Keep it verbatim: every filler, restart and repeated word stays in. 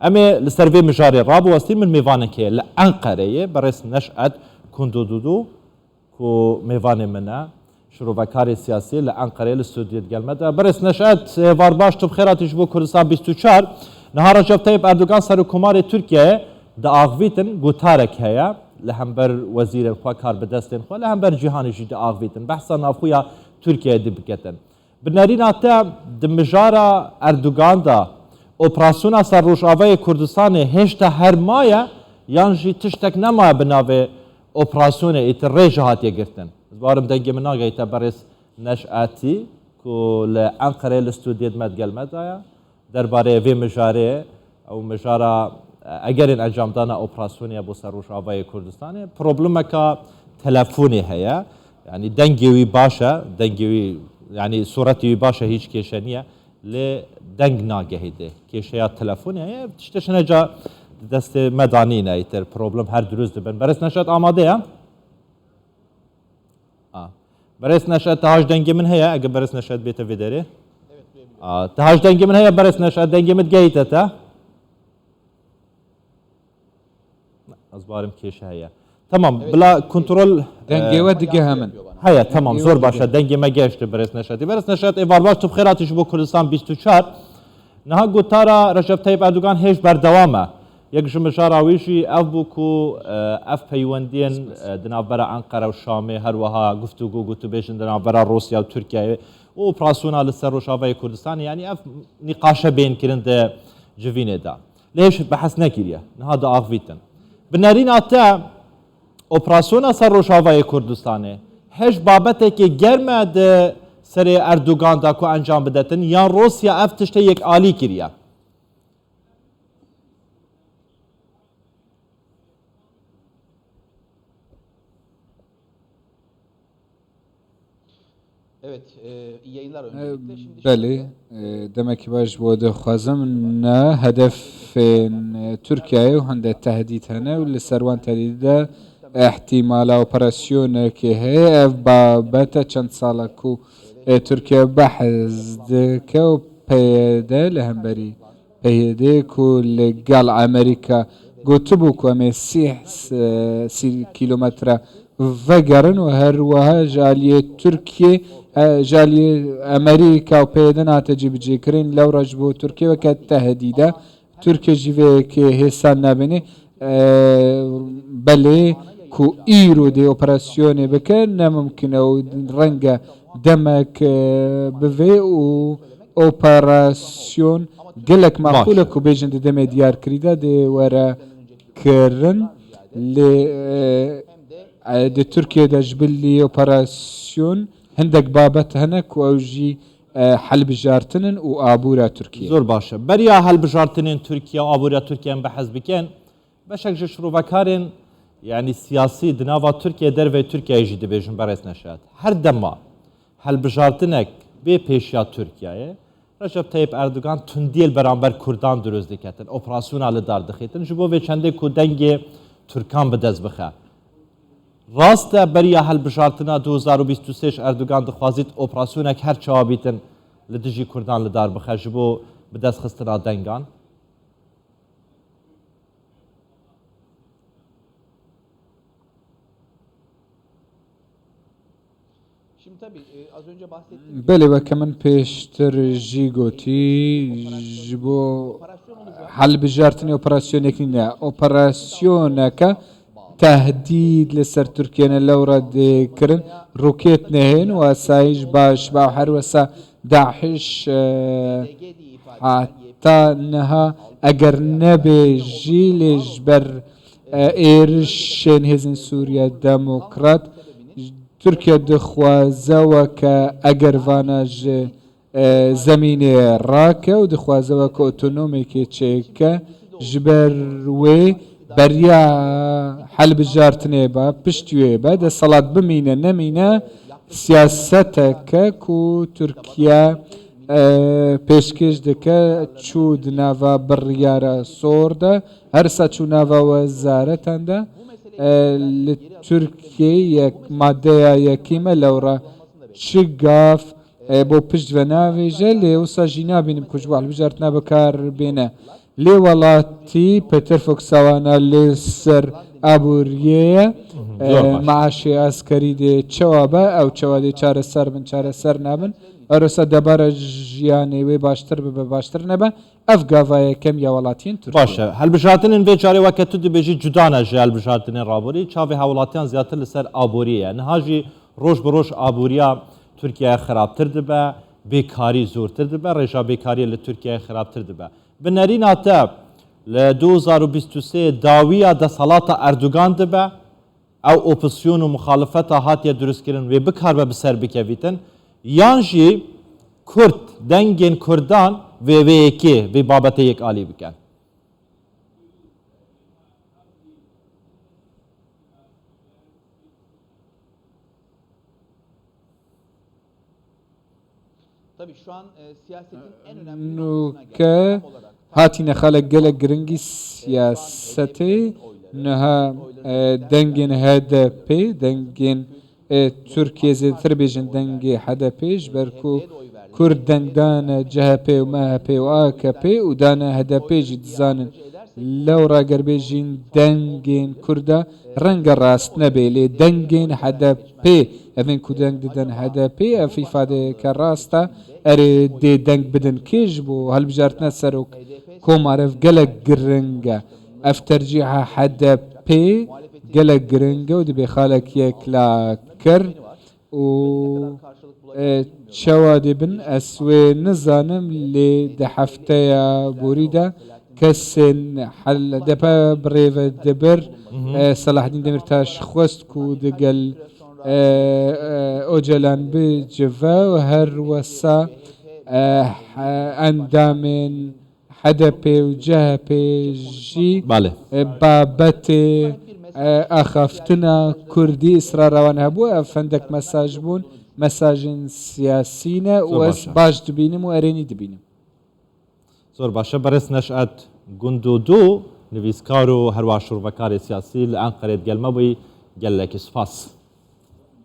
Em ê li ser vê mijarê rabiwestîn, min mêvanek heye li Enqereyê, berêz Neş'et Kundududu, ku mêvanê min e, şirovekarê siyasî li Enqereyê li stûdyoyê digel me de. Berêz Neş'et, êvar baş, tu bi xêr hatî ji bo Kurdistan bîst û çar. Niha Recep Tayyip Erdogan, serokkomarê Tirkiyeyê, diaxivîtin, gotarek heye li hember wezîrên xwe, karbidestên xwe, li hember cîhanê jî diaxivîtin. Behsa navxwe ya Tirkiyeyê dibiketin. Bi nerîna te di mijara Erdogan de operasyona ser Rojavayê Kurdistanê hêşta her maye yan jî tiştek nemaye bi navê operasyonê, îtir rê jî hatiye girtin? Ez bawerim dengê min nagehîte berêz Neş'etî ku li Enqereyê li stûdyê di me digel me de ye. Derbarê vê mijarê, ew mijara, e, egerên encamdana operasyonê ye bo ser Rojavayê Kurdistanê, problemeka telefonê heye. Yanî dengê wî baş e, dengê wî, yanî sûretê wî baş e, hîç kêşe niye. Lê deng nagehîdê. Kêşeya telefonê heye. Tiştê şine ca di destê me de nîne, îtir problem her dirust dibin. Berêz Neş'et amade ye? A. Berêz Neş'et, te haş dengê min heye? Eger berêz Neş'et bête vê derê. A, te haş dengê min heye, berêz Neş'et, dengê min digehîte te? Ez barim kêşe heye. Tamam, bila kontrol, Dengê e, we digehe min. Heye, tamam, Dengê zor we baş e. Dengê me gehişti, berêz Neş'etî. Berêz Neş'et, êvar baş, tu bi xêr hatî ji bo Kurdistan bîst û çar. Niha gotara Recep Tayyip Erdogan hêj berdewam e. Yek ji mijara wî jî ev bû ku, e, ev peywendiyên, e, di navbera Enqere û Şamê, her wiha guftûgo, gotûbêjên di navbera Rûsya û Tirkiyeyê û operasyona li ser Rojavayê Kurdistanê, yanî ev nîqaşe bên kirin di civînê de. Lê hêj behs nekiriye. Niha diaxivîtin. Bi nerîna te, operasyona ser Rojavayê Kurdistanê hêj babetekê germ e di serê Erdogan de ku encam bidetin, yan Rûsya ev tiştê yekalî kiriye? Evet, e, iyi yayınlar öncelikle. Şimdi Belê, e, demekî baş ji bo dixwazim ne hedefên, e, Tirkiyeyê û hinde tehdît hene û li ser wan tehdît de ihtimala operasyonekê heye. Ev babete çend sala ku, e, Tirkiye behs dike û P Y D li hemberî P Y D ku li gel Amerîka gotibû ku em ê sîh, e, sî kîlometre vegerin û her wiha ji aliyê Tirkiyê, e, ji aliyê Amerîka û P Y D nehate cîbicêkirin, lewra ji bo Tirkiye weke tehdîd e. Tirkiye jî vê yekê hêsan nabîne. E, belê ku îro dê operasyonê bike, ne mimkun e û renge demek, e, bivê û operasyon gelek Baş. maqûl e ku bêjin di demê diyarkirî de dê were kirin. Lê, e, e, di Tirkiye de ji bilî operasyon hindek babet hene ku ew jî, e, helbijartin in û abûra Tirkiye. Zor baş e. Beriya helbijartinên Tirkiye û abûra Tirkiye em behs bikin, beşek ji şirovekarên, yanî siyasî di nava Tirkiye, derveyî Tirkiyeyê jî dibêjin, berêz Neşat. Her dema helbijartinek bê pêşiya Tirkiyeyê, Recep Tayyip Erdogan tundiyê li beramber Kurdan dirust diketin, operasyona li dar dixîtin, ji bo vê çendê ku dengê Tirkan bi dest bixe. Rast e, beriya helbijartina du hezar û bîst û sê ji Erdogan dixwazît operasyonek her çawa bîtin li dijî Kurdan li dar bixe, ji bo bi dest xistina dengan. Şimdi tabii, e, az önce bahsettiğim gibi Belê, weke min pêştir jî gotî, ji bo helbijartinê operasyonek nîne. Operasyoneke tehdîd li ser Tirkiye ne, lewra dê kirin, roket nehên û asayîş baş ba, her wesa DAIŞ, e, heta niha eger nebê jî, lê ji ber, e, êrişên Hêzên Sûriya Demokrat, Tirkiye dixwaze weke eger vana ji, e, zemînê rake û dixwaze weke otonomekê çêke, ji ber wê beriya helbijartinê be, piştî wê be, desthilat bimîne nemîne, siyaseteke ku Tirkiye, e, pêşkêş dike, çû di nava biryara sor de, her sa çû nava wezaretan de, e, li Tirkiyeyê yek, maddeya yekî me lewra çi gav, e, bo pişt ve navêje, lê wisa jî nabînim ku ji bo hilbijartina bi kar bêne. Lê welatî Peter Foxawana lê ser aboriyê ye. Zor baş. Maaşê askerî dê çewa be, ew çewa dê çareser bin, çareser nabin. Erosa debara jiyanê wê baştir bibe, baştir nebe. Ev gava yekem ya welatiyên Tirkiye. Baş e. Helbijartinên vê carê weke tu dibêjî cuda ne ji helbijartinên raborî. Çavê hewlatiyan ziyatir li ser aboriyê ye. Niha jî roj bi roj aboriya Tirkiyeyê xirabtir dibe, bêkarî zortir dibe, rêja bêkariyê li Tirkiyeyê xirabtir dibe. Bi nerîna te li du hezar û bîst û sê dawiya desthilata Erdogan dibe, ew opozisyon û muxalifeta hatiye dirustkirin wê bikaribe bi ser bikevîtin, yan jî Kurd, dengên Kurdan vê, vê yekê, vê babetê yek alî bikin? Tabii şu an e, siyasetin en önemli noktasına geldik. Nûke hatîne xalek gelek giringî siyasetê niha, e, dengên H D P, dengên, e, Tirkiye zêdetir bêjin dengê H D P, ji ber ku Kurd deng dane C H P û M H P û A K P û dane H D P jî dizanin. Lewra ger bêjîn dengên Kurda renge rast nebe, lê dengên H D P, evên ku deng didin H D P, ev îfadeyeke rast e. Erê dê deng bidin kê ji bo hilbijartina serok komar, ev gelek giring e. Ev tercîha H D P gelek giring e û dibê xalek yekla kir. û, e, çawa dê bin, ez wê nizanim, lê di hefteya borî de kesên H D P bi rê ve dibir, e, Selahaddin Demirtaş xwest ku digel, e, e, Ocalan bicive û her wesa, e, he-, endamên H D P û C H P jî, Belê. e, babetê, e, axaftina Kurdî israra wan hebû. Ev hindek mesaj bûn, mesajên siyasî ne û Zor ez baş e. baş dibînim û erênî dibînim. Zor baş e. Berêz Neşet Gundodu, nivîskar û herwa şûrvekarê siyasî li Enqerê digel me bûyî. Gelekî spas.